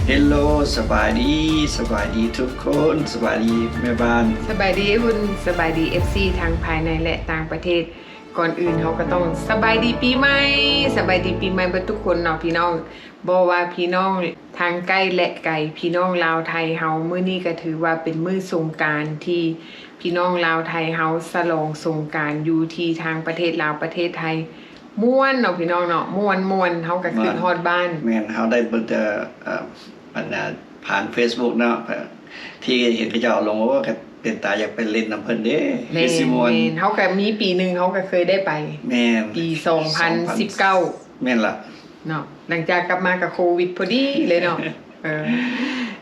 ເຮລໂລ ສະບາຍດີ ສະບາຍດີທຸກຄົນ ສະບາຍດີແມ່ບ້ານ ສະບາຍດີອ້າຍບຸນ ສະບາຍດີເອັຟຊີທັງພາຍໃນ ແລະ ຕ່າງປະເທດ. ກ່ອນອື່ນເຮົາກໍຕ້ອງສະບາຍດີປີໃໝ່ ສະບາຍດີປີໃໝ່ເບິດທຸກຄົນເນາະພີ່ນ້ອງ. ບໍ່ວ່າພີ່ນ້ອງທາງໃກ້ ແລະ ໄກ ພີ່ນ້ອງລາວໄທເຮົາ ມື້ນີ້ກໍຖືວ່າເປັນມື້ສົງການທີ່ພີ່ນ້ອງລາວໄທເຮົາສະຫຼອງສົງການຢູ່ທີ່ທາງປະເທດລາວ ປະເທດໄທ ມ່ວນເນາະພີ່ນ້ອງເນາະ ມ່ວນໆ ເຮົາກໍ ມ່ວນ ຄິດຮອດບ້ານ. ແມ່ນ ເຮົາໄດ້ເບິ່ງແຕ່ ເອີ່ ອັນນ່າ ຜ່ານເຟສບຸກເນາະ ທີ່ເຫັນເຂົາເຈົ້າລົງ ໂອ້ ກໍເປັນຕາຢາກໄປຫຼິ້ນນຳເພິ່ນເດ້ ແມ່ນ ຄືຊິມ່ວນ. ແມ່ນ ເຮົາກໍມີປີໜຶ່ງເຮົາກໍເຄີຍໄດ້ໄປ ແມ່ນ ປີສອງພັນສິບເກົ້າ ສອງພັນ ແມ່ນລະເນາະ ຫຼັງຈາກກັບມາກໍໂຄວິດພໍດີເລີຍເນາະ. ເອີ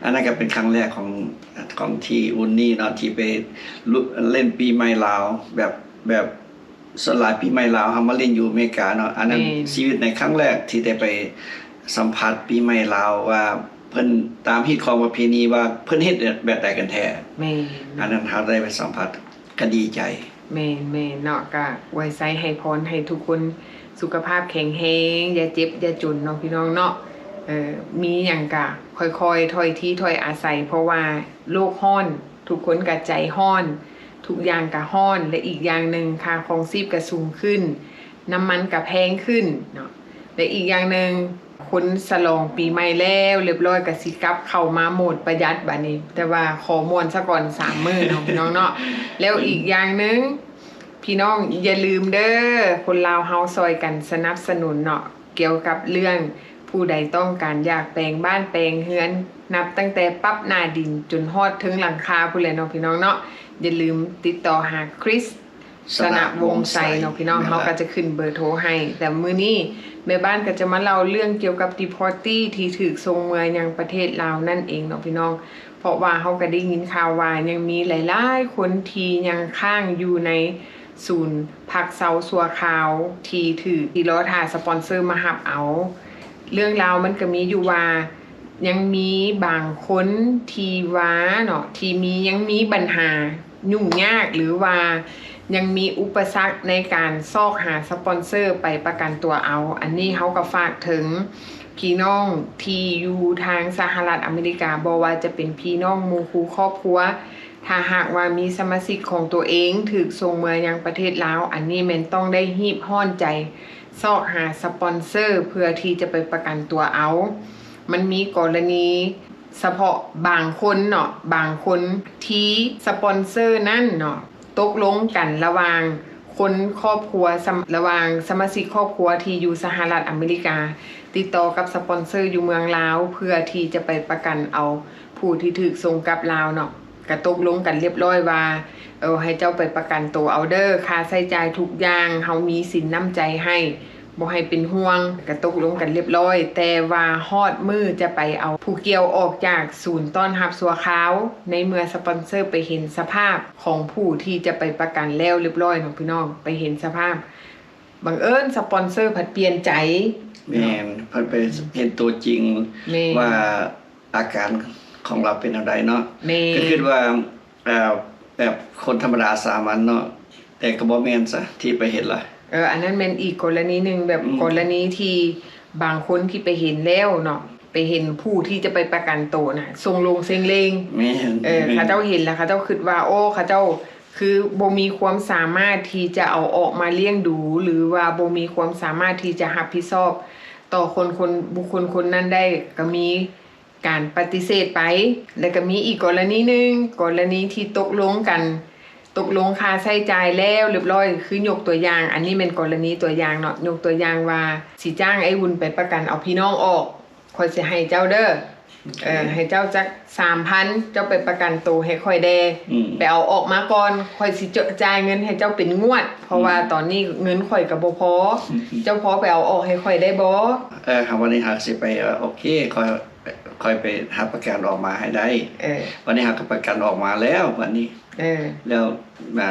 ອັນນັ້ນກໍເປັນຄັ້ງແລກຂອງ ຂອງທີ່ວຸ້ນນີ້ເນາະ ທີ່ໄປເລ່ນປີໃໝ່ລາວ ແບບ ແບບ ສ່ວນຫຼາຍປີໃໝ່ລາວເຮົາມາຫຼິ້ນຢູ່ອາເມລິກາເນາະ ອັນນັ້ນ ແມ່ນ ຊີວິດໃນຄັ້ງແລກທີ່ໄດ້ໄປສຳຜັດປີໃໝ່ລາວວ່າເພິ່ນຕາມຮີດຄອງປະເພນີວ່າເພິ່ນເຮັດແບບໃດກັນແທ້. ແມ່ນ ອັນນັ້ນເຮົາໄດ້ໄປສຳຜັດກໍດີໃຈ. ແມ່ນໆ ເນາະ ກໍອວຍໄຊໃຫ້ພອນໃຫ້ທຸກຄົນສຸຂະພາບແຂງແຮງ ຢ່າເຈັບຢ່າຈົນເນາະພີ່ນ້ອງເນາະ. ເອີ ມີຫຍັງກະຄ່ອຍໆ ຖ້ອຍທີຖ້ອຍອາໄສ ເພາະວ່າໂລກຮ້ອນ ທຸກຄົນກະໃຈຮ້ອນ ທຸກຢ່າງກະຮ້ອນ ແລະ ອີກຢ່າງໜຶ່ງຄ່າຄອງຊີບກະສູງຂຶ້ນ ນ້ຳມັນກະແພງຂຶ້ນເນາະ ແລະ ອີກຢ່າງໜຶ່ງ ຄົນສະຫຼອງປີໃໝ່ແລ້ວລຽບຮ້ອຍ ກະຊິກັບເຂົ້າມາໂໝດປະຢັດບາດນີ້ ແຕ່ວ່າຂໍມ່ວນສາກ່ອນສາມມື້ເນາະ ພີ່ນ້ອງເນາະ. ແລ້ວອີກຢ່າງໜຶ່ງ ພີ່ນ້ອງຢ່າລືມເດີ ຄົນລາວເຮົາຊ່ອຍກັນສະໜັບສະໜູນເນາະ ກ່ຽວກັບເລື່ອງ ຜູ້ໃດຕ້ອງການຢາກແປງບ້ານແປງເຮືອນ ນັບຕັ້ງແຕ່ປັບໜ້າດິນຈົນຮອດເທິງຫຼັງຄາພຸ້ນແຫຼະເນາະ ພີ່ນ້ອງເນາະ. ຢ່າລືມຕິດຕໍ່ຫາ Chris ສະນະວົງໄຊເນາະ ພີ່ນ້ອງ ແມ່ນລະ ເຮົາກໍຈະຂຶ້ນເບີໂທໃຫ້. ແຕ່ມື້ນີ້ແມ່ບ້ານກໍຈະມາເລົ່າເລື່ອງກ່ຽວກັບ deportee ທີ່ຖືກສົ່ງເມືອຍັງປະເທດລາວນັ້ນເອງເນາະ ພີ່ນ້ອງ. ເພາະວ່າເຮົາກໍໄດ້ຍິນຂ່າວວ່າຍັງມີຫຼາຍໆຄົນທີ່ຍັງຄ້າງຢູ່ໃນສູນພັກເຊົາຊົ່ວຄາວທີ່ຖືກ ທີ່ລໍຖ້າສະປອນເຊີມາຮັບເອົາ. ເລື່ອງລາວມັນກໍມີຢູ່ວ່າ ຍັງມີບາງຄົນທີ່ວ່າເນາະ ທີ່ມີ ຍັງມີບັນຫາຫຍຸ້ງຍາກ ຫຼືວ່າຍັງມີອຸປະສັກໃນການຊອກຫາສະປອນເຊີໄປປະກັນຕົວເອົາ. ອັນນີ້ເຮົາກໍຝາກເຖິງພີ່ນ້ອງທີ່ຢູ່ທາງສະຫະລັດອາເມລິກາ ບໍ່ວ່າຈະເປັນພີ່ນ້ອງ ໝູ່ຄູ່ ຄອບຄົວ ຖ້າຫາກວ່າມີສະມາຊິກຂອງຕົວເອງຖືກສົ່ງເມືອຍັງປະເທດລາວ ອັນນີ້ແມ່ນຕ້ອງໄດ້ຮີບຮ້ອນໃຈຊອກຫາສະປອນເຊີເພື່ອທີ່ຈະໄປປະກັນຕົວເອົາ. ມັນມີກໍລະນີສະເພາະບາງຄົນເນາະ ບາງຄົນທີ່ສະປອນເຊີນັ້ນເນາະ ຕົກລົງກັນລະຫວ່າງຄົນຄອບຄົວ ສະ ລະຫວ່າງສະມາຊິກຄອບຄົວທີ່ຢູ່ສະຫະລັດອາເມລິກາ ຕິດຕໍ່ກັບສະປອນເຊີຢູ່ເມືອງລາວ ເພື່ອທີ່ຈະໄປປະກັນເອົາຜູ້ທີ່ຖືກສົ່ງກັບລາວເນາະ. ກະຕົກລົງກັນລຽບລ້ອຍວ່າ ເອີ ໃຫ້ເຈົ້າໄປປະກັນໂຕເອົາເດີ ຄ່າໃຊ້ຈ່າຍທຸກຢ່າງ ເຮົາມີສິນນ້ຳໃຈໃຫ້ ບໍ່ໃຫ້ເປັນຫ່ວງ ກະຕົກລົງກັນລຽບລ້ອຍ. ແຕ່ວ່າຮອດມື້ຈະໄປເອົາຜູ້ກ່ຽວອອກຈາກສູນຕ້ອນຮັບຊົ່ວຄາວ ໃນເມື່ອສະປອນເຊີໄປເຫັນສະພາບຂອງຜູ້ທີ່ຈະໄປປະກັນແລ້ວລຽບລ້ອຍເນາະ ພີ່ນ້ອງ ໄປເຫັນສະພາບ ບັງເອີນສະປອນເຊີພັດປ່ຽນໃຈ. ແມ່ນ ເພິ່ນໄປເຫັນຕົວຈິງ ແມ່ນ ວ່າ ອາການຂອງລາວເປັນແນວໃດເນາະ. ແມ່ນ ກໍຄິດວ່າ ເອີ ແບບຄົນທຳມະດາສາມັນເນາະ ແຕ່ກໍບໍ່ແມ່ນຊະທີ່ໄປເຫັນລະ. ເອີ ອັນນັ້ນແມ່ນອີກກໍລະນີໜຶ່ງ ແບບ ອືມ ກໍລະນີທີ່ບາງຄົນທີ່ໄປເຫັນແລ້ວເນາະ ໄປເຫັນຜູ້ທີ່ຈະໄປປະກັນໂຕນະ ສົ່ງໂລງເຊັງເລງ. ແມ່ນ ເອີ ແມ່ນ ເຂົາເຈົ້າເຫັນລະ ເຂົາເຈົ້າຄິດວ່າ ໂອ້ ເຂົາເຈົ້າຄືບໍ່ມີຄວາມສາມາດທີ່ຈະເອົາອອກມາລ້ຽງດູ ຫຼືວ່າບໍ່ມີຄວາມສາມາດທີ່ຈະຮັບຜິດຊອບຕໍ່ຄົນ ຄົນ ບຸກຄົນຄົນນັ້ນໄດ້ ກໍມີ ການປະຕິເສດໄປ. ແລ້ວກໍມີອີກກໍລະນີໜຶ່ງ ກໍລະນີທີ່ຕົກລົງກັນ ຕົກລົງຄ່າໃຊ້ຈ່າຍແລ້ວລຽບລ້ອຍ ຄືຍົກຕົວຢ່າງ ອັນນີ້ແມ່ນກໍລະນີຕົວຢ່າງເນາະ ຍົກຕົວຢ່າງວ່າ ຊິຈ້າງອ້າຍບຸນໄປປະກັນເອົາພີ່ນ້ອງອອກ ຂ້ອຍຊິໃຫ້ເຈົ້າເດີ ເອີ ໃຫ້ເຈົ້າຈັກສາມພັນ ເຈົ້າໄປປະກັນໂຕໃຫ້ຂ້ອຍແດ່ ອືມ ໄປເອົາອອກມາກ່ອນ ຂ້ອຍຊິຈ່າຍເງິນໃຫ້ເຈົ້າເປັນງວດ ເພາະວ່າ ອືມ ຕອນນີ້ເງິນຂ້ອຍກໍບໍ່ພໍ ອືມ ເຈົ້າພໍໄປເອົາອອກໃຫ້ຂ້ອຍໄດ້ບໍ່? ເອີ ຫາກວັນນີ້ຫາກຊິໄປ ເອີ ໂອເຄ ຂ້ອຍ ຂ້ອຍໄປຫາປະກັນອອກມາໃຫ້ໄດ້. ເອີ ບັດນີ້ຫາກໍປະກັນອອກມາແລ້ວ ບັດນີ້ ເອີ ແລ້ວ ແມ່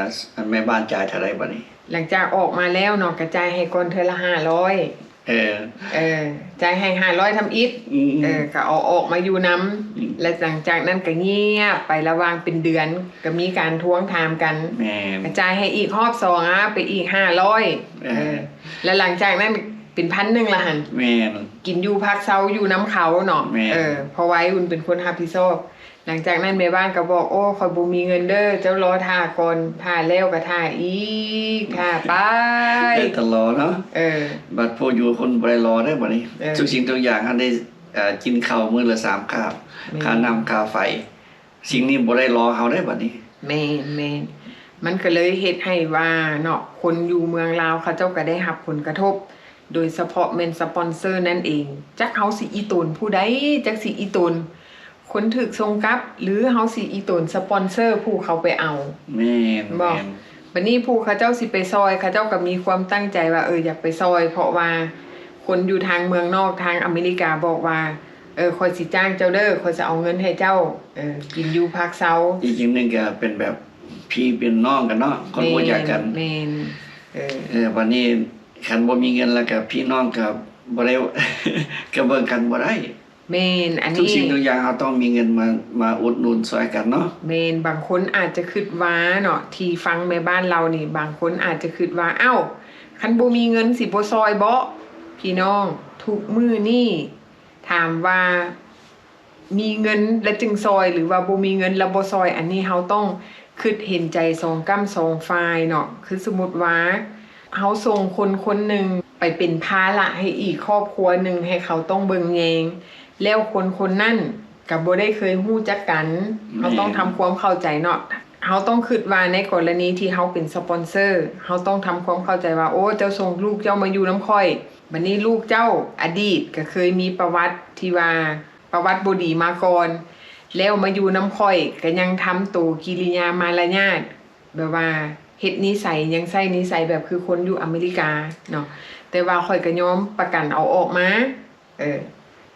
ແມ່ບ້ານຈ່າຍເທົ່າໃດບັດນີ້? ຫຼັງຈາກອອກມາແລ້ວເນາະ ກໍຈ່າຍໃຫ້ກ່ອນເທື່ອລະຫ້າຮ້ອຍ. ເອີ ເອີ ຈ່າຍໃຫ້ຫ້າຮ້ອຍທຳອິດ. ອືມໆ ເອີ ກໍເອົາອອກມາຢູ່ນຳ. ອືມ ແລະ ຫຼັງຈາກນັ້ນກໍງຽບໄປລະຫວ່າງເປັນເດືອນ ກໍມີການທວງຖາມກັນ. ແມ່ນ ກໍຈ່າຍໃຫ້ອີກຮອບສອງ ອາ ໄປອີກຫ້າຮ້ອຍ. ເອີ ເອີ ແລະ ຫຼັງຈາກນັ້ນ ເປັນພັນໜຶ່ງລະຫັ້ນ. ແມ່ນ. ກິນຢູ່ພັກເຊົາຢູ່ນຳເຂົາເນາະ. ແມ່ນ. ເອີ ເພາະວ່າອ້າຍອຸ່ນເປັນຄົນຮັບຜິດຊອບ. ຫຼັງຈາກນັ້ນແມ່ບ້ານກໍບອກ ໂອ້ ຂ້ອຍບໍ່ມີເງິນເດີ ເຈົ້າລໍຖ້າກ່ອນ ຖ້າແລ້ວກໍຖ້າອີກ ຖ້າໄປ ໄດ້ຕະຫຼອດເນາະ. ເອີ ບັດຜູ້ຢູ່ຄົນບໍ່ໄດ້ລໍເດ້ບັດນີ້. ເອີ ທຸກສິ່ງທຸກຢ່າງ ເຮົາໄດ້ ເອີ ກິນເຂົ້າມື້ລະສາມຄາບ ແມ່ນ ຄ່ານ້ຳຄ່າໄຟ ສິ່ງນີ້ບໍ່ໄດ້ລໍເຮົາເດ້ບັດນີ້. ແມ່ນໆ ມັນກໍເລີຍເຮັດໃຫ້ວ່າເນາະ ຄົນຢູ່ເມືອງລາວເຂົາເຈົ້າກໍໄດ້ຮັບຜົນກະທົບ ໂດຍສະເພາະແມ່ນສະປອນເຊີນັ້ນເອງ. ຈັກເຮົາຊິອີຕົນຜູ້ໃດ ຈັກຊິອີຕົນຄົນຖືກສົ່ງກັບ ຫຼື ເຮົາຊິອີຕົນສະປອນເຊີຜູ້ເຂົາໄປເອົາ. ແມ່ນ ບໍ່ ແມ່ນ. ບັດນີ້ຜູ້ເຂົາເຈົ້າຊິໄປຊ່ອຍ ເຂົາເຈົ້າກໍມີຄວາມຕັ້ງໃຈວ່າ ເອີ ຢາກໄປຊ່ອຍ ເພາະວ່າຄົນຢູ່ທາງເມືອງນອກ ທາງອາເມລິກາບອກວ່າ ເອີ ຂ້ອຍຊິຈ້າງເຈົ້າເດີ ຂ້ອຍຈະເອົາເງິນໃຫ້ເຈົ້າ ເອີ ກິນຢູ່ພັກເຊົາ. ອີກຢ່າງໜຶ່ງກໍເປັນແບບພີ່ເປັນນ້ອງກັນເນາະ ຄົນຮູ້ຈັກກັນ. ແມ່ນ ແມ່ນ. ເອີ ເອີ ບັດນີ້ຄັນບໍ່ມີເງິນແລ້ວກໍພີ່ນ້ອງກໍບໍ່ໄດ້ ກໍເບິ່ງກັນບໍ່ໄດ້. ແມ່ນ ອັນນີ້ ທຸກສິ່ງທຸກຢ່າງເຮົາຕ້ອງມີເງິນມາ ມາອຸດໜູນຊ່ອຍກັນເນາະ. ແມ່ນ ບາງຄົນອາດຈະຄິດວ່າເນາະ ທີ່ຟັງແມ່ບ້ານເລົ່ານີ້ ບາງຄົນອາດຈະຄິດວ່າ ເອົ້າ ຄັນບໍ່ມີເງິນຊິບໍ່ຊ່ອຍເບາະ? ພີ່ນ້ອງ ທຸກມື້ນີ້ ຖາມວ່າມີເງິນແລ້ວຈຶ່ງຊ່ອຍ ຫຼືວ່າບໍ່ມີເງິນແລ້ວບໍ່ຊ່ອຍ ອັນນີ້ເຮົາຕ້ອງຄິດເຫັນໃຈສອງກ້ຳສອງຝ່າຍເນາະ. ຄືສົມມຸດວ່າເຮົາສົ່ງຄົນຄົນໜຶ່ງໄປເປັນພາລະໃຫ້ອີກຄອບຄົວໜຶ່ງ ໃຫ້ເຂົາຕ້ອງເບິ່ງແຍງ ແລ້ວຄົນຄົນນັ້ນກໍບໍ່ໄດ້ເຄີຍຮູ້ຈັກກັນ. ແມ່ນ. ເຮົາຕ້ອງທຳຄວາມເຂົ້າໃຈເນາະ. ເຮົາຕ້ອງຄິດວ່າໃນກໍລະນີທີ່ເຮົາເປັນສະປອນເຊີ ເຮົາຕ້ອງທຳຄວາມເຂົ້າໃຈວ່າ ໂອ້ ເຈົ້າສົ່ງລູກເຈົ້າມາຢູ່ນຳຂ້ອຍ ບັດນີ້ລູກເຈົ້າອະດີດກໍເຄີຍມີປະຫວັດທີ່ວ່າ ປະຫວັດບໍ່ດີມາກ່ອນ ແລ້ວມາຢູ່ນຳຂ້ອຍກໍຍັງທຳໂຕກິລິຍາມາລະຍາດ ແບບວ່າເຮັດນິໄສ ຍັງໃຊ້ນິໄສແບບຄືຄົນຢູ່ອາເມລິກາເນາະ. ແຕ່ວ່າຂ້ອຍກໍຍອມປະກັນເອົາອອກມາ. ເອີ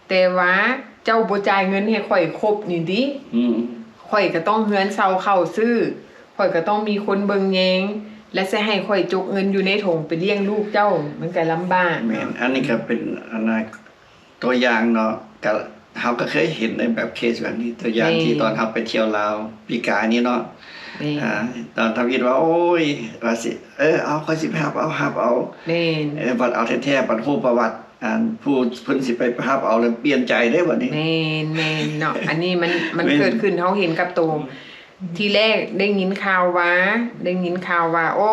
ແຕ່ວ່າເຈົ້າບໍ່ຈ່າຍເງິນໃຫ້ຂ້ອຍຄົບນີ້ຕິ ອືມ ຂ້ອຍກໍຕ້ອງເຮືອນເຊົ່າເຂົ້າຊື້ ຂ້ອຍກໍຕ້ອງມີຄົນເບິ່ງແຍງ ແລະ ຊິໃຫ້ຂ້ອຍຈົກເງິນຢູ່ໃນຖົງໄປລ້ຽງລູກເຈົ້າ ມັນກໍລຳບາກ. ແມ່ນ ເນາະ. ອັນນີ້ກໍເປັນ ອັນນ່າ ຕົວຢ່າງເນາະ ກະ ເຮົາກໍເຄີຍເຫັນໃນແບບເຄສແບບນີ້ ຕົວຢ່າງ ແມ່ນ ທີ່ຕອນເຮົາໄປທ່ຽວລາວປີກາຍນີ້ເນາະ. ແມ່ນ. ອາ ຕອນທຳອິດວ່າ ໂອ້ຍ ວ່າຊິ ເອີ ເອົາ ຂ້ອຍຊິໄປຮັບເອົາ ຮັບເອົາ. ແມ່ນ. ເອີ ບັດເອົາແທ້ໆ ບັດຮູ້ປະຫວັດ ອັນ ຜູ້ເພິ່ນຊິໄປຮັບເອົາ ແລ້ວປ່ຽນໃຈເດ້ບັດນີ້. ແມ່ນ ແມ່ນເນາະ. ອັນນີ້ມັນ ມັນ ແມ່ນ ເກີດຂຶ້ນ ເຮົາເຫັນກັບໂຕ. ອືມ. ທີແລກໄດ້ຍິນຂ່າວວ່າ ໄດ້ຍິນຂ່າວວ່າ ໂອ້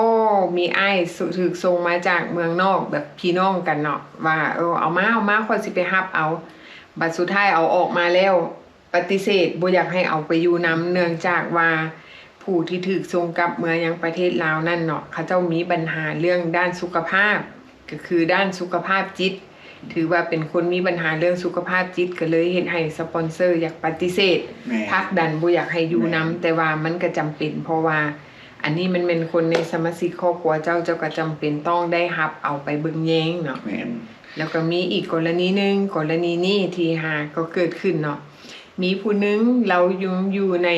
ມີອ້າຍ ສ- ຖືກສົ່ງມາຈາກເມືອງນອກ ແບບພີ່ນ້ອງກັນເນາະ ວ່າ ເອີ ເອົາມາ ເອົາມາ ຂ້ອຍຊິໄປຮັບເອົາ. ບັດສຸດທ້າຍເອົາອອກມາແລ້ວ ປະຕິເສດ ບໍ່ຢາກໃຫ້ເອົາໄປຢູ່ນຳ ເນື່ອງຈາກວ່າຜູ້ທີ່ຖືກສົ່ງກັບເມືອຍັງປະເທດລາວນັ້ນເນາະ ເຂົາເຈົ້າມີບັນຫາເລື່ອງດ້ານສຸຂະພາບ ກໍຄືດ້ານສຸຂະພາບຈິດ ຖືວ່າເປັນຄົນມີບັນຫາເລື່ອງສຸຂະພາບຈິດ ກໍເລີຍເຮັດໃຫ້ສະປອນເຊີຢາກປະຕິເສດ ແມ່ນ ຜັກດັນບໍ່ຢາກໃຫ້ຢູ່ນຳ. ແມ່ນ. ແຕ່ວ່າມັນກໍຈຳເປັນ ເພາະວ່າອັນນີ້ມັນແມ່ນຄົນໃນສະມາຊິກຄອບຄົວເຈົ້າ ເຈົ້າກໍຈຳເປັນຕ້ອງໄດ້ຮັບເອົາໄປເບິ່ງແຍງເນາະ. ແມ່ນ. ແລ້ວກໍມີອີກກໍລະນີໜຶ່ງ ກໍລະນີນີ້ທີ່ຫາກໍເກີດຂຶ້ນເນາະ ມີຜູ້ໜຶ່ງລາວຍັງຢູ່ໃນ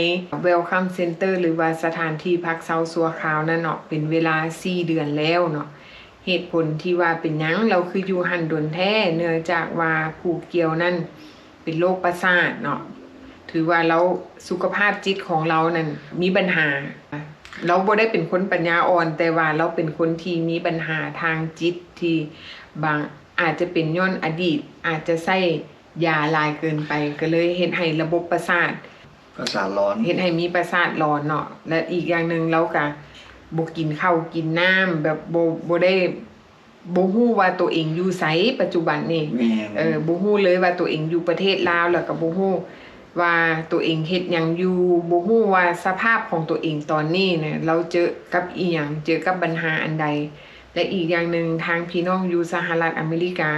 Welcome Center ຫຼືວ່າສະຖານທີ່ພັກເຊົາຊົ່ວຄາວນັ້ນເນາະ ເປັນເວລາສີ່ເດືອນແລ້ວເນາະ. ເຫດຜົນທີ່ວ່າເປັນຫຍັງລາວຄືຢູ່ຫັ້ນດົນແທ້ ເນື່ອງຈາກວ່າຜູ້ກ່ຽວນັ້ນເປັນໂລກປະສາດເນາະ ຖືວ່າລາວ ສຸຂະພາບຈິດຂອງລາວນັ້ນມີບັນຫາ. ລາວບໍ່ໄດ້ເປັນຄົນປັນຍາອ່ອນ ແຕ່ວ່າລາວເປັນຄົນທີ່ມີບັນຫາທາງຈິດ ທີ່ບາງ ອາດຈະເປັນຍ້ອນອະດີດ ອາດຈະໃຊ້ ຢາຫຼາຍເກີນໄປ ກໍເລີຍເຮັດໃຫ້ລະບົບປະສາດ ປະສາດຫຼອນ ເຮັດໃຫ້ມີປະສາດຫຼອນເນາະ. ແລະ ອີກຢ່າງໜຶ່ງ ລາວກະບໍ່ກິນເຂົ້າກິນນ້ຳ ແບບບໍ່ ບໍ່ໄດ້ ບໍ່ຮູ້ວ່າໂຕເອງຢູ່ໃສປັດຈຸບັນນີ້. ແມ່ນ. ເອີ ບໍ່ຮູ້ເລີຍວ່າໂຕເອງຢູ່ປະເທດລາວ ແລ້ວກໍບໍ່ຮູ້ວ່າໂຕເອງເຮັດຫຍັງຢູ່ ບໍ່ຮູ້ວ່າສະພາບຂອງໂຕເອງຕອນນີ້ນະ ລາວເຈີກັບອີ່ຫຍັງ ເຈີກັບບັນຫາອັນໃດ. ແລະ ອີກຢ່າງໜຶ່ງ ທາງພີ່ນ້ອງຢູ່ສະຫະລັດອາເມລິກາ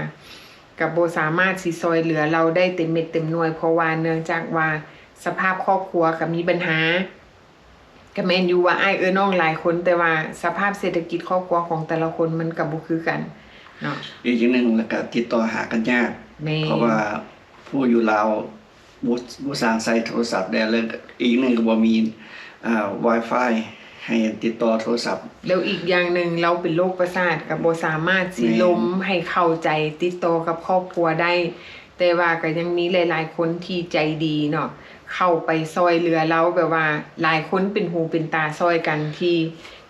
ກໍບໍ່ສາມາດຊິຊ່ອຍເຫຼືອລາວໄດ້ເຕັມເມັດເຕັມໜ່ວຍ ເພາະວ່າເນື່ອງຈາກວ່າສະພາບຄອບຄົວກໍມີບັນຫາ. ກໍແມ່ນຢູ່ວ່າອ້າຍເອື້ອຍນ້ອງຫຼາຍຄົນ ແຕ່ວ່າສະພາບເສດຖະກິດຄອບຄົວຂອງແຕ່ລະຄົນມັນກໍບໍ່ຄືກັນເນາະ. ອີກຢ່າງໜຶ່ງ ແລ້ວກໍຕິດຕໍ່ຫາກັນຍາກ. ແມ່ນ. ເພາະວ່າຜູ້ຢູ່ລາວ ບໍ່ ບໍ່ຊ່າງໃຊ້ໂທລະສັບແດ່ ແລ້ວອີກໜຶ່ງກໍບໍ່ມີ ອ່າ ວາຍຟາຍ ໃຫ້ຕິດຕໍ່ໂທລະສັບ. ແລ້ວອີກຢ່າງໜຶ່ງ ລາວເປັນໂລກປະສາດ ກໍບໍ່ສາມາດຊິ ແມ່ນ ລົມໃຫ້ເຂົ້າໃຈ ຕິດຕໍ່ກັບຄອບຄົວໄດ້. ແຕ່ວ່າກໍຍັງມີຫຼາຍໆຄົນທີ່ໃຈດີເນາະ ເຂົ້າໄປຊ່ອຍເຫຼືອລາວ ແບບວ່າຫຼາຍຄົນເປັນຫູເປັນຕາຊ່ອຍກັນ ທີ່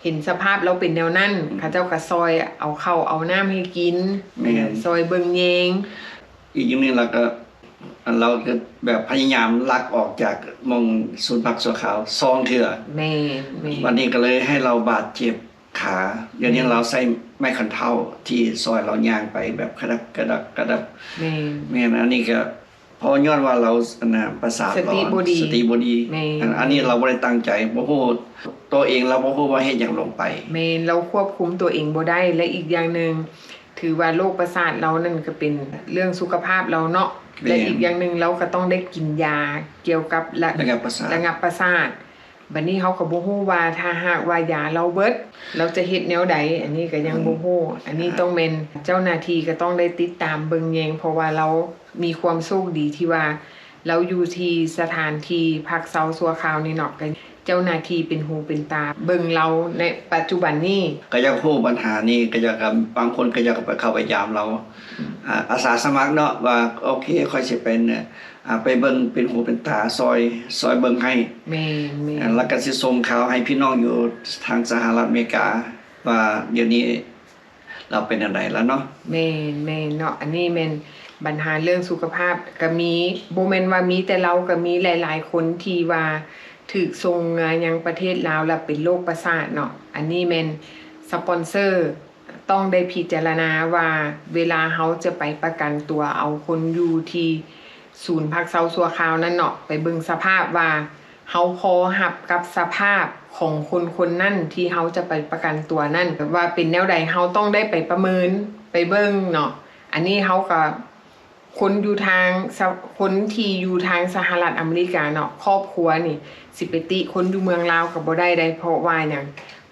ເຫັນສະພາບລາວເປັນແນວນັ້ນ ເຂົາເຈົ້າກໍຊ່ອຍເອົາເຂົ້າເອົານ້ຳໃຫ້ກິນ ແມ່ນ ຊ່ອຍເບິ່ງແຍງ. ອີກຢ່າງໜຶ່ງ ລາວກໍ ລາວກໍແບບພະຍາຍາມລັກອອກຈາກໝ່ອງສູນພັກຊົ່ວຄາວສອງເທື່ອ. ແມ່ນໆ. ບັດນີ້ກໍເລີຍໃຫ້ລາວບາດເຈັບຂາ. ດຽວນີ້ ແມ່ນ ລາວໃຊ້ໄມ້ຄັນເທົ້າທີ່ຊ່ອຍລາວຍ່າງໄປແບບກະດັບກະດັບກະດັບ. ແມ່ນ ແມ່ນ ອັນນີ້ກໍ ເພາະຍ້ອນວ່າລາວ ອັນນ່າ ປະສາດ ສະຕິບໍ່ດີ ສະຕິບໍ່ດີ. ແມ່ນ ອັນ ອັນນີ້ລາວບໍ່ໄດ້ຕັ້ງໃຈ ບໍ່ຮູ້ ຕົວເອງລາວບໍ່ຮູ້ວ່າເຮັດຫຍັງລົງໄປ. ແມ່ນ ລາວຄວບຄຸມຕົວເອງບໍ່ໄດ້ ແລະ ອີກຢ່າງໜຶ່ງ ຖືວ່າໂລກປະສາດລາວນັ້ນກໍເປັນເລື່ອງສຸຂະພາບລາວເນາະ. ແມ່ນ ແລະ ອີກຢ່າງໜຶ່ງ ລາວກໍຕ້ອງໄດ້ກິນຢາກ່ຽວກັບລະ ລະງັບປະສາດ ລະງັບປະສາດ. ບັດນີ້ເຮົາກໍບໍ່ຮູ້ວ່າ ຖ້າຫາກວ່າຢາລາວເບິດ ລາວຈະເຮັດແນວໃດ? ອັນນີ້ກໍຍັງ ອືມ ບໍ່ຮູ້. ອັນນີ້ ອ່າ ຕ້ອງແມ່ນເຈົ້າໜ້າທີ່ກໍຕ້ອງໄດ້ຕິດຕາມເບິ່ງແຍງ ເພາະວ່າລາວມີຄວາມໂຊກດີທີ່ວ່າລາວຢູ່ທີ່ສະຖານທີ່ພັກເຊົາຊົ່ວຄາວນີ້ເນາະ ກໍເຈົ້າໜ້າທີ່ເປັນຫູເປັນຕາເບິ່ງລາວໃນປັດຈຸບັນນີ້. ກໍຢາກຮູ້ບັນຫານີ້ ກໍຢາກ ບາງຄົນກໍຢາກໄປເຂົ້າໄປຢາມລາວ ອືມ ອາ ອາສາສະໝັກເນາະ ວ່າ ໂອເຄ ຂ້ອຍຊິໄປ ອາ ໄປເບິ່ງເປັນຫູເປັນຕາ ຊ່ອຍ ຊ່ອຍເບິ່ງໃຫ້. ແມ່ນໆ. ອາ ແລ້ວກໍຊິສົ່ງຂ່າວໃຫ້ພີ່ນ້ອງຢູ່ທາງສະຫະລັດອາເມລິກາ ວ່າດຽວນີ້ລາວເປັນແນວໃດແລ້ວເນາະ. ແມ່ນໆ ເນາະ ອັນນີ້ແມ່ນບັນຫາເລື່ອງສຸຂະພາບກໍມີ ບໍ່ແມ່ນວ່າມີແຕ່ລາວ ກໍມີຫຼາຍໆຄົນທີ່ວ່າຖືກສົ່ງເມືອຍັງປະເທດລາວ ແລ້ວເປັນໂລກປະສາດເນາະ. ອັນນີ້ແມ່ນສະປອນເຊີ ຕ້ອງໄດ້ພິຈາລະນາວ່າ ເວລາເຮົາຈະໄປປະກັນຕົວເອົາຄົນຢູ່ທີ່ສູນພັກເຊົາຊົ່ວຄາວນັ້ນເນາະ ໄປເບິ່ງສະພາບວ່າ ເຮົາພໍຮັບກັບສະພາບຂອງຄົນຄົນນັ້ນທີ່ເຮົາຈະໄປປະກັນຕົວນັ້ນ ແບບວ່າເປັນແນວໃດ ເຮົາຕ້ອງໄດ້ໄປປະເມີນ ໄປເບິ່ງເນາະ. ອັນນີ້ເຮົາກໍ ຄົນຢູ່ທາງສະ ຄົນທີ່ຢູ່ທາງສະຫະລັດອາເມລິກາເນາະ ຄອບຄົວນີ້ ຊິໄປຕິຄົນຢູ່ເມືອງລາວກໍບໍ່ໄດ້ໃດ໋. ເພາະວ່າຫຍັງ?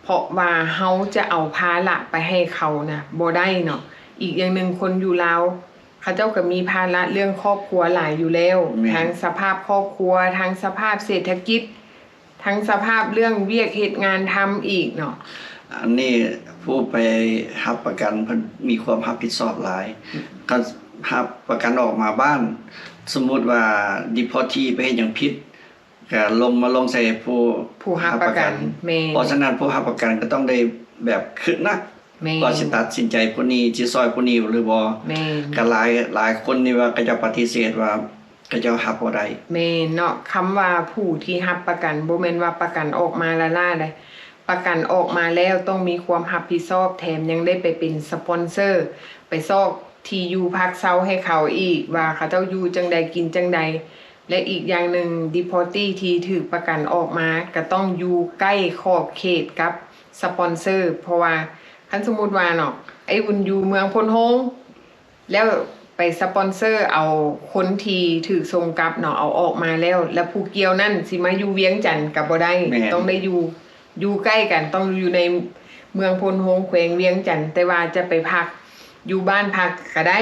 ເພາະວ່າເຮົາຈະເອົາພາລະໄປໃຫ້ເຂົານະ ບໍ່ໄດ້ເນາະ. ອີກຢ່າງໜຶ່ງ ຄົນຢູ່ລາວ ເຂົາເຈົ້າກໍມີພາລະເລື່ອງຄອບຄົວຫຼາຍຢູ່ແລ້ວ ແມ່ນ ທັງສະພາບຄອບຄົວ ທັງສະພາບເສດຖະກິດ ທັງສະພາບເລື່ອງວຽກເຮັດງານທຳອີກເນາະ. ອັນນີ້ຜູ້ໄປຮັບປະກັນເພິ່ນມີຄວາມຮັບຜິດຊອບຫຼາຍ. ອືມ ຄັນຮັບປະກັນອອກມາບ້ານ ສົມມຸດວ່າ deportee ໄປເຮັດຫຍັງຜິດ ກະລົງ ມາລົງໃສ່ຜູ້ ຜູ້ຮັບປະກັນ ຮັບປະກັນ. ແມ່ນ ເພາະສະນັ້ນ ຜູ້ຮັບປະກັນກໍຕ້ອງໄດ້ແບບຄຶດໜັກ ແມ່ນ ວ່າຊິຕັດສິນໃຈຜູ້ນີ້ ຊິຊ່ອຍຜູ້ນີ້ຫຼືບໍ່. ແມ່ນ ກໍຫຼາຍ ຫຼາຍຄົນນີ້ວ່າ ເຂົາເຈົ້າປະຕິເສດວ່າ ເຂົາເຈົ້າຮັບບໍ່ໄດ້. ແມ່ນເນາະ ຄຳວ່າຜູ້ທີ່ຮັບປະກັນ ບໍ່ແມ່ນວ່າປະກັນອອກມາລ້າໆໃດ໋. ປະກັນອອກມາແລ້ວຕ້ອງມີຄວາມຮັບຜິດຊອບ ແຖມຍັງໄດ້ໄປເປັນສະປອນເຊີ ໄປຊອກທີ່ຢູ່ພັກເຊົາໃຫ້ເຂົາອີກ ວ່າເຂົາເຈົ້າຢູ່ຈັ່ງໃດ ກິນຈັ່ງໃດ. ແລະ ອີກຢ່າງໜຶ່ງ deportee ທີ່ຖືກປະກັນອອກມາ ກໍຕ້ອງຢູ່ໃກ້ຂອບເຂດກັບສະປອນເຊີ ເພາະວ່າ ຄັນສົມມຸດວ່າເນາະ ໄອ້ອຸ່ນຢູ່ເມືອງໂພນໂຮງ ແລ້ວໄປສະປອນເຊີເອົາຄົນທີ່ຖືກສົ່ງກັບເນາະ ເອົາອອກມາແລ້ວ ແລ້ວຜູ້ກ່ຽວນັ້ນຊິມາຢູ່ວຽງຈັນກໍບໍ່ໄດ້. ແມ່ນ ຕ້ອງໄດ້ຢູ່ ຢູ່ໃກ້ກັນ ຕ້ອງຢູ່ໃນເມືອງໂພນໂຮງ ແຂວງວຽງຈັນ ແຕ່ວ່າຈະໄປພັກຢູ່ບ້ານພັກກໍໄດ້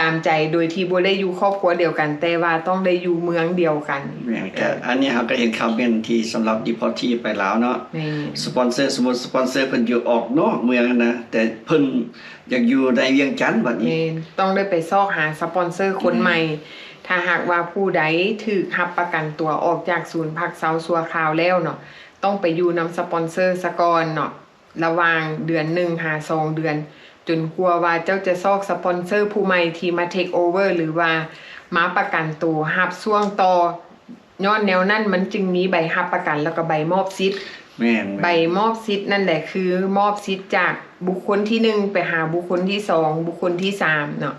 ຕາມໃຈ ໂດຍທີ່ບໍ່ໄດ້ຢູ່ຄອບຄົວດຽວກັນ ແຕ່ວ່າຕ້ອງໄດ້ຢູ່ເມືອງດຽວກັນ. ແມ່ນ ກໍອັນນີ້ເຮົາກໍເຫັນຄອມເມັນທີ່ສຳລັບ deportee ໄປລາວເນາະ. ແມ່ນ ສະປອນເຊີ ສົມມຸດສະປອນເຊີເພິ່ນຢູ່ອອກນອກເມືອງນະ ແຕ່ເພິ່ນ ຢາກຢູ່ໃນວຽງຈັນບັດນີ້. ແມ່ນ ຕ້ອງໄດ້ໄປຊອກຫາສະປອນເຊີຄົນໃໝ່. ອືມ ຖ້າຫາກວ່າຜູ້ໃດຖືກຮັບປະກັນຕົວອອກຈາກສູນພັກເຊົາຊົ່ວຄາວແລ້ວເນາະ ຕ້ອງໄປຢູ່ນຳສະປອນເຊີສະກ່ອນເນາະ ລະຫວ່າງເດືອນໜຶ່ງຫາສອງເດືອນ ຈົນກວ່າວ່າເຈົ້າຈະຊອກສະປອນເຊີຜູ້ໃໝ່ທີ່ມາ take over ຫຼືວ່າມາປະກັນໂຕຮັບຊ່ວງຕໍ່. ຍ້ອນແນວນັ້ນມັນຈຶ່ງມີໃບຮັບປະກັນ ແລ້ວກໍໃບມອບສິດ. ແມ່ນໆ ໃບມອບສິດນັ້ນແຫຼະ ຄືມອບສິດຈາກບຸກຄົນທີໜຶ່ງໄປຫາບຸກຄົນທີສອງ ບຸກຄົນທີສາມເນາະ.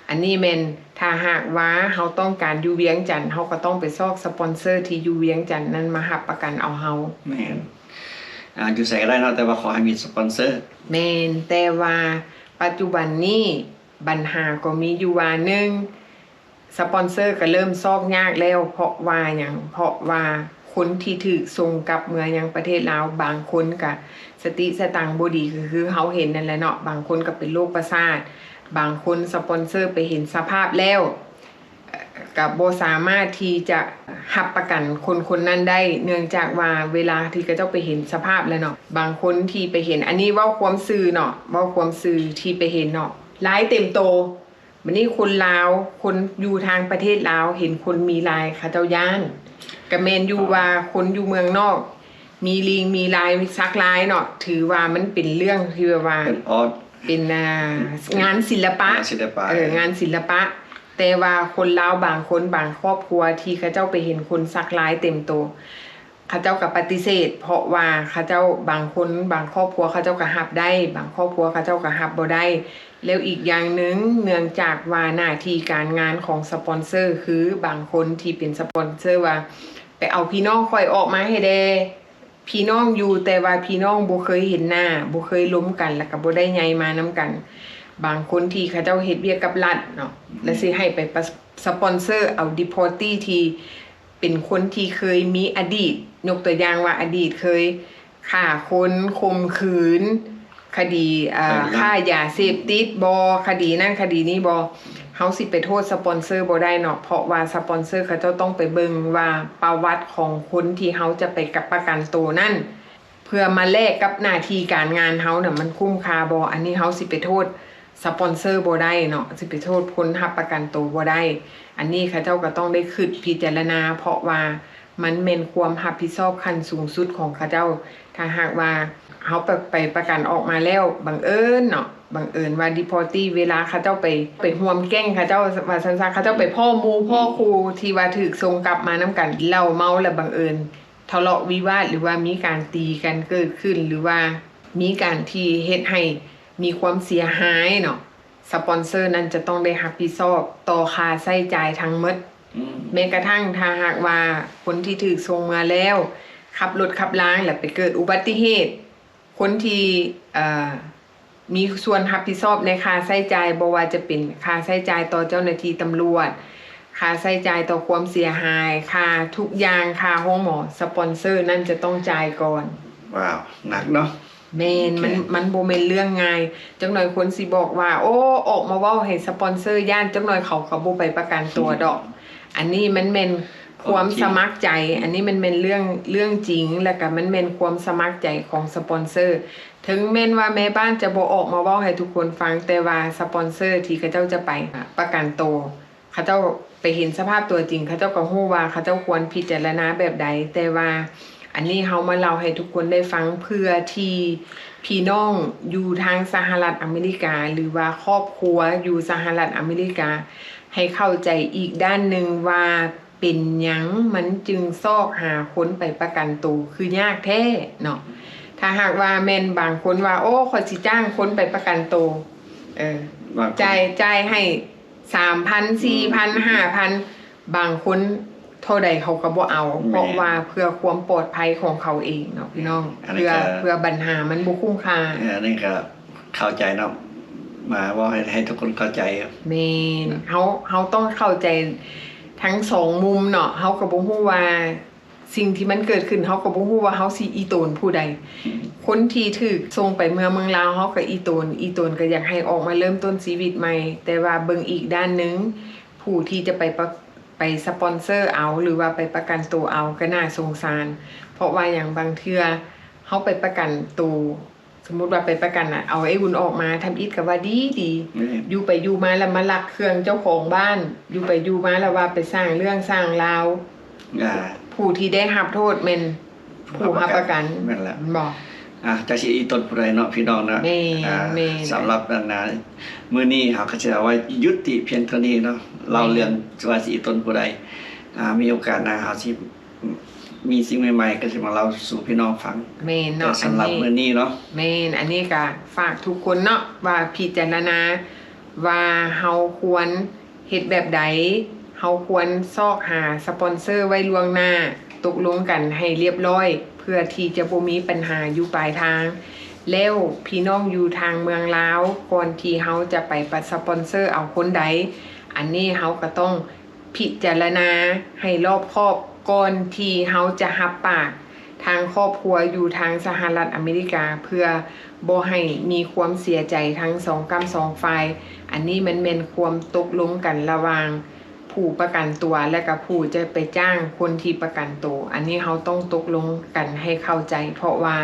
ອັນນີ້ແມ່ນ ຖ້າຫາກວ່າເຮົາຕ້ອງການຢູ່ວຽງຈັນ ເຮົາກໍຕ້ອງໄປຊອກສະປອນເຊີທີ່ຢູ່ວຽງຈັນນັ້ນມາຮັບປະກັນເອົາເຮົາ. ແມ່ນ ອ່າ ຢູ່ໃສກໍໄດ້ເນາະ ແຕ່ວ່າຂໍໃຫ້ມີສະປອນເຊີ. ແມ່ນ ແຕ່ວ່າປັດຈຸບັນນີ້ບັນຫາກໍມີຢູ່ວ່າ ໜຶ່ງ ສະປອນເຊີກໍເລີ່ມຊອກຍາກແລ້ວ ເພາະວ່າຫຍັງ? ເພາະວ່າຄົນທີ່ຖືກສົ່ງກັບເມືອຍັງປະເທດລາວ ບາງຄົນກະສະຕິສະຕັງບໍ່ດີ ກໍຄືເຮົາເຫັນນັ້ນແຫຼະເນາະ, ບາງຄົນກໍເປັນໂລກປະສາດ, ບາງຄົນສະປອນເຊີໄປເຫັນສະພາບແລ້ວ ກະບໍ່ສາມາດທີ່ຈະຮັບປະກັນຄົນຄົນນັ້ນໄດ້ ເນື່ອງຈາກວ່າເວລາທີ່ເຂົາເຈົ້າໄປເຫັນສະພາບແລ້ວເນາະ, ບາງຄົນທີ່ໄປເຫັນ, ອັນນີ້ເວົ້າຄວາມຊື່ເນາະ, ເວົ້າຄວາມຊື່ທີ່ໄປເຫັນເນາະ, ລາຍເຕັມໂຕ. ບັດນີ້ຄົນລາວ, ຄົນຢູ່ທາງປະເທດລາວ ເຫັນຄົນມີລາຍ ເຂົາເຈົ້າຢ້ານ. ກະແມ່ນຢູ່ວ່າຄົນຢູ່ເມືອງນອກ ມີລິງ ມີລາຍ ມີສັກລາຍເນາະ ຖືວ່າມັນເປັນເລື່ອງທີ່ແບບວ່າ ເປັນອາດ ເປັນ ອ່າ ງານສິລະປະ ງານສິລະປະ ເອີ ງານສິລະປະ. ແຕ່ວ່າຄົນລາວບາງຄົນ ບາງຄອບຄົວທີ່ເຂົາເຈົ້າໄປເຫັນຄົນສັກລາຍເຕັມໂຕ ເຂົາເຈົ້າກໍປະຕິເສດ ເພາະວ່າເຂົາເຈົ້າ ບາງຄົນ ບາງຄອບຄົວເຂົາເຈົ້າກໍຮັບໄດ້ ບາງຄອບຄົວເຂົາເຈົ້າກໍຮັບບໍ່ໄດ້. ແລ້ວອີກຢ່າງໜຶ່ງ ເນື່ອງຈາກວ່າໜ້າທີ່ການງານຂອງສະປອນເຊີ ຄືບາງຄົນທີ່ເປັນສະປອນເຊີວ່າ ໄປເອົາພີ່ນ້ອງຂ້ອຍອອກມາໃຫ້ແດ່ ພີ່ນ້ອງຢູ່ ແຕ່ວ່າພີ່ນ້ອງບໍ່ເຄີຍເຫັນໜ້າ ບໍ່ເຄີຍລົມກັນ ແລ້ວກໍບໍ່ໄດ້ໃຫຍ່ມານຳກັນ. ບາງຄົນທີ່ເຂົາເຈົ້າເຮັດວຽກກັບລັດເນາະ ແລ້ວຊິໃຫ້ໄປປະ ສະປອນເຊີເອົາ deportee ທີ່ເປັນຄົນທີ່ເຄີຍມີອະດີດ ຍົກຕົວຢ່າງວ່າອະດີດເຄີຍຂ້າຄົນ, ຂົ່ມຂືນ, ຄະດີ ເອີ ຄ້າຢາເສບຕິດບໍ ຄະດີນັ້ນຄະດີນີ້ບໍ ເຮົາຊິໄປໂທດສະປອນເຊີບໍ່ໄດ້ເນາະ ເພາະວ່າສະປອນເຊີເຂົາເຈົ້າຕ້ອງໄປເບິ່ງວ່າປະຫວັດຂອງຄົນທີ່ເຮົາຈະໄປກັບປະກັນໂຕນັ້ນ ເພື່ອມາແລກກັບໜ້າທີ່ການງານເຮົານະ ມັນຄຸ້ມຄ່າບໍ່. ອັນນີ້ເຮົາຊິໄປໂທດສະປອນເຊີບໍ່ໄດ້ເນາະ ຊິໄປໂທດຄົນຮັບປະກັນໂຕບໍ່ໄດ້. ອັນນີ້ເຂົາເຈົ້າກໍຕ້ອງໄດ້ຄິດພິຈາລະນາ ເພາະວ່າ ມັນແມ່ນຄວາມຮັບຜິດຊອບຂັ້ນສູງສຸດຂອງເຂົາເຈົ້າ. ຖ້າຫາກວ່າເຮົາໄປ ໄປປະກັນອອກມາແລ້ວ ບັງເອີນເນາະ ບັງເອີນວ່າ deportee ເວລາເຂົາເຈົ້າໄປ ໄປຮ່ວມແກ້ງເຂົາເຈົ້າ ວ່າຊັ້ນຊະ ເຂົາເຈົ້າໄປພໍ້ໝູ່ພໍ້ຄູ່ທີ່ວ່າຖືກສົ່ງກັບມານຳກັນ ເຫຼົ້າເມົາແລ້ວບັງເອີນທະເລາະວິວາດ ຫຼືວ່າມີການຕີກັນເກີດຂຶ້ນ ຫຼືວ່າມີການທີ່ເຮັດໃຫ້ມີຄວາມເສຍຫາຍເນາະ ສະປອນເຊີນັ້ນຈະຕ້ອງໄດ້ຮັບຜິດຊອບຕໍ່ຄ່າໃຊ້ຈ່າຍທັງໝົດ. ອືມ ແມ້ກະທັ່ງຖ້າຫາກວ່າຄົນທີ່ຖືກສົ່ງເມືອແລ້ວ ຂັບລົດຂັບລາງ ແລ້ວໄປເກີດອຸບັດຕິເຫດ ຄົນທີ່ ເອີ ມີສ່ວນຮັບຜິດຊອບໃນຄ່າໃຊ້ຈ່າຍ ບໍ່ວ່າຈະເປັນຄ່າໃຊ້ຈ່າຍຕໍ່ເຈົ້າໜ້າທີ່ຕຳຫຼວດ, ຄ່າໃຊ້ຈ່າຍຕໍ່ຄວາມເສຍຫາຍ, ຄ່າທຸກຢ່າງ, ຄ່າໂຮງໝໍ, ສະປອນເຊີນັ້ນຈະຕ້ອງຈ່າຍກ່ອນ. ວ້າວ ໜັກເນາະ. ແມ່ນ ໂອເຄ ມັນ ມັນບໍ່ແມ່ນເລື່ອງງ່າຍ. ຈັກໜ່ອຍຄົນຊິບອກວ່າ ໂອ້ ອອກມາເວົ້າໃຫ້ສະປອນເຊີຢ້ານ, ຈັກໜ່ອຍເຂົາກໍບໍ່ໄປປະກັນຕົວດອກ. ອັນນີ້ມັນແມ່ນຄວາມ ໂອເຄ ສະໝັກໃຈ, ອັນນີ້ມັນແມ່ນເລື່ອງ ເລື່ອງຈິງ ແລ້ວກະມັນແມ່ນຄວາມສະໝັກໃຈຂອງສະປອນເຊີ. ເຖິງແມ່ນວ່າແມ່ບ້ານຈະບໍ່ອອກມາເວົ້າໃຫ້ທຸກຄົນຟັງ, ແຕ່ວ່າສະປອນເຊີທີ່ເຂົາເຈົ້າຈະໄປປະກັນໂຕ ເຂົາເຈົ້າໄປເຫັນສະພາບຕົວຈິງ, ເຂົາເຈົ້າກໍຮູ້ວ່າເຂົາເຈົ້າຄວນພິຈາລະນາແບບໃດ. ແຕ່ວ່າອັນນີ້ເຮົາມາເລົ່າໃຫ້ທຸກຄົນໄດ້ຟັງ ເພື່ອທີ່ພີ່ນ້ອງຢູ່ທາງສະຫະລັດອາເມລິກາ ຫຼືວ່າຄອບຄົວຢູ່ສະຫະລັດອາເມລິກາ ໃຫ້ເຂົ້າໃຈອີກດ້ານໜຶ່ງວ່າ ເປັນຫຍັງມັນຈຶ່ງຊອກຫາຄົນໄປປະກັນໂຕຄືຍາກແທ້ເນາະ. ຖ້າຫາກວ່າແມ່ນບາງຄົນວ່າ ໂອ້ ຂ້ອຍຊິຈ້າງຄົນໄປປະກັນໂຕ ເອີ ບາງຄົນ ຈ່າຍ ຈ່າຍໃຫ້ສາມພັນ ສີ່ພັນ ຫ້າພັນ ບາງຄົນເທົ່າໃດເຂົາກໍບໍ່ເອົາ ແມ່ນ ເພາະວ່າເພື່ອຄວາມປອດໄພຂອງເຂົາເອງເນາະ ພີ່ນ້ອງ ອັນນີ້ ເພື່ອ ກໍ ເພື່ອບັນຫາມັນບໍ່ຄຸ້ມຄ່າ. ເອີ ອັນນີ້ກໍເຂົ້າໃຈເນາະ ມາເວົ້າໃຫ້ ໃຫ້ທຸກຄົນເຂົ້າໃຈ. ແມ່ນ ເຮົາ ເຮົາຕ້ອງເຂົ້າໃຈທັງສອງມຸມເນາະ. ເຮົາກໍບໍ່ຮູ້ວ່າ ສິ່ງທີ່ມັນເກີດຂຶ້ນ ເຮົາກໍບໍ່ຮູ້ວ່າເຮົາຊິອີ່ຕົນຜູ້ໃດ. ອືມ ຄົນທີ່ຖືກສົ່ງໄປເມືອເມືອງລາວ ເຮົາກໍອີ່ຕົນ ອີ່ຕົນກໍຢາກໃຫ້ອອກມາເລີ່ມຕົ້ນຊີວິດໃໝ່. ແຕ່ວ່າເບິ່ງອີກດ້ານໜຶ່ງ ຜູ້ທີ່ຈະໄປປະ ໄປສະປອນເຊີເອົາ ຫຼືວ່າໄປປະກັນໂຕເອົາ ກໍໜ້າສົງສານ. ເພາະວ່າຫຍັງ? ບາງເທື່ອເຮົາໄປປະກັນໂຕ ສົມມຸດວ່າໄປປະກັນນະ ເອົາໄອ້ອຸ່ນອອກມາ ທຳອິດກໍວ່າດີໆ ແມ່ນ ຢູ່ໄປຢູ່ມາແລ້ວມາລັກເຄື່ອງເຈົ້າຂອງບ້ານ ຢູ່ໄປຢູ່ມາແລ້ວວ່າໄປສ້າງເລື່ອງສ້າງລາວ. ອ່າ ຜູ້ທີ່ໄດ້ຮັບໂທດແມ່ນຜູ້ຮັບປະກັນ. ແມ່ນແລ້ວ ແມ່ນບໍ່? ອ່າ ຈັກຊິອີ່ຕົນຜູ້ໃດເນາະ ພີ່ນ້ອງເນາະ. ແມ່ນ ອ່າ ແມ່ນ ສຳລັບອັນນ່າ ມື້ນີ້ເຮົາກໍຈະເອົາໄວ້ຍຸຕິພຽງເທົ່ານີ້ເນາະ. ແມ່ນ ເລົ່າເລື່ອງວ່າຊິອີ່ຕົນຜູ້ໃດ ອ່າ ມີໂອກາດໜ້າເຮົາຊິ ມີສິ່ງໃໝ່ໆ ກໍຊິມາເລົ່າສູ່ພີ່ນ້ອງຟັງ. ແມ່ນເນາະ ແຕ່ສຳລັບ ອັນນີ້ ມື້ນີ້ເນາະ ແມ່ນ ອັນນີ້ກໍຝາກທຸກຄົນເນາະ ວ່າພິຈາລະນາວ່າເຮົາຄວນເຮັດແບບໃດ, ເຮົາຄວນຊອກຫາສະປອນເຊີໄວ້ລ່ວງໜ້າ, ຕົກລົງກັນໃຫ້ລຽບລ້ອຍ ເພື່ອທີ່ຈະບໍ່ມີບັນຫາຢູ່ປາຍທາງ. ແລ້ວພີ່ນ້ອງຢູ່ທາງເມືອງລາວ ກ່ອນທີ່ເຮົາຈະໄປປະ ສະປອນເຊີເອົາຄົນໃດ, ອັນນີ້ເຮົາກໍຕ້ອງ ພິຈາລະນາໃຫ້ລອບຄອບກ່ອນທີ່ເຮົາຈະຮັບປາກທາງຄອບຄົວຢູ່ທາງສະຫະລັດອາເມລິກາ ເພື່ອບໍ່ໃຫ້ມີຄວາມເສຍໃຈທັງສອງກ້ຳສອງຝ່າຍ. ອັນນີ້ມັນແມ່ນຄວາມຕົກລົງກັນລະຫວ່າງຜູ້ປະກັນຕົວ ແລະກະຜູ້ຈະໄປຈ້າງຄົນທີ່ປະກັນໂຕ. ອັນນີ້ເຮົາຕ້ອງຕົກລົງກັນໃຫ້ເຂົ້າໃຈ ເພາະວ່າ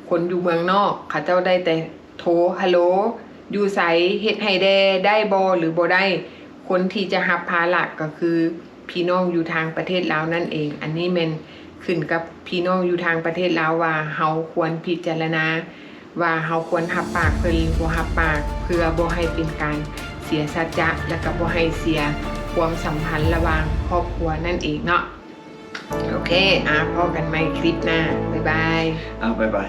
ຄົນຢູ່ເມືອງນອກເຂົາເຈົ້າໄດ້ແຕ່ ໂທ ຮັລໂຫຼ ຢູ່ໃສ? ເຮັດໃຫ້ແດ່ ໄດ້ບໍ່ ຫຼືບໍ່ໄດ້? ຄົນທີ່ຈະຮັບພາລະກໍຄືພີ່ນ້ອງຢູ່ທາງປະເທດລາວນັ້ນເອງ. ອັນນີ້ແມ່ນ ຂຶ້ນກັບພີ່ນ້ອງຢູ່ທາງປະເທດລາວວ່າ ເຮົາຄວນພິຈາລະນາວ່າ ເຮົາຄວນຮັບປາກເພິ່ນ ຫຼື ບໍ່ຮັບປາກ ເພື່ອບໍ່ໃຫ້ເປັນການເສຍສັດຈະ ແລະ ກໍບໍ່ໃຫ້ເສຍຄວາມສຳພັນລະຫວ່າງຄອບຄົວນັ້ນເອງເນາະ. ໂອເຄ ອ່າ ພໍ້ກັນໃໝ່ຄລິບໜ້າ. ບາຍບາຍ. ອ່າ ບາຍບາຍ.